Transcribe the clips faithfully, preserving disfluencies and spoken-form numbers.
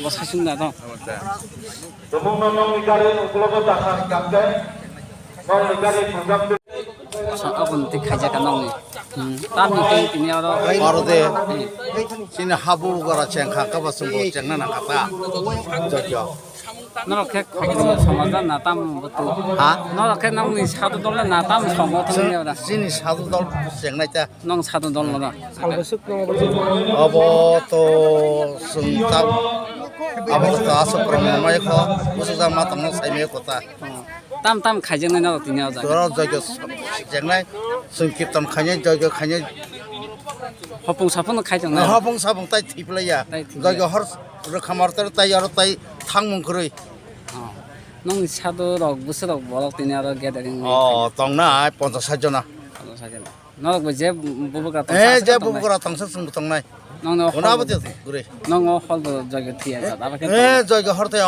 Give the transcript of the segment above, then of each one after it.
Bwsasung da to. Tumung no nokni gari uklogo dakha hingkha khe, nokni gari thangkam. Sa aboni twi khaijak ka nokni. Hmm. Tamni twi tini oro. Oro de. Hmm. Chini habu gora chengkha kaba sumbo chengna nangkha ta. Jojo. Norok khe khobor somajak na tam butu. Ha? Norok khe nokni sadhu dol na tam songo thangni ora. Chini sadhu dol chengnai ta. Nong sadhu dol na. Obo to sung tam. Abo to asok prong mai kho. Busu jama tong sai me kota. Tam tam khaijaknai norok tini o jaga. Doro jojo chengnai. Sung kirtan khainai jojo khainai. Hopung sapung khaijaknai. Hopung sapung tai thiplaiya. Tai thiplaiya. Jojo hor rwkhamar tai aro tai thangmung kwrwi. Oh. Nokni sadhu rok, bwswk rok, borok tini aro gathering. Oh, tongnai ponchas sat jona. Ponchas sat jona. Norok bo je bubagra tong Eh, sa je tongnai. Bubagra tongsa sung tongnai. Nokno hol Ona bo bo te gure. Nokno hol bo joigo thiya jat. Aba khe Eh, joigo horte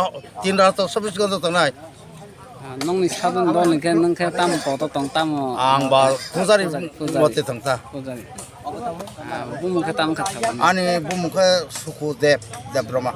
tin rat to sobis gondo tongnai. Ah, nokni sadhu dol ni khe nong khe tamo koto tong tamo. Ang ba pujari Pujari, pujari. Mote tongta. Pujari. Ah, bumung khe tamo kha thang. Ani bumung khe Sukudev Debroma.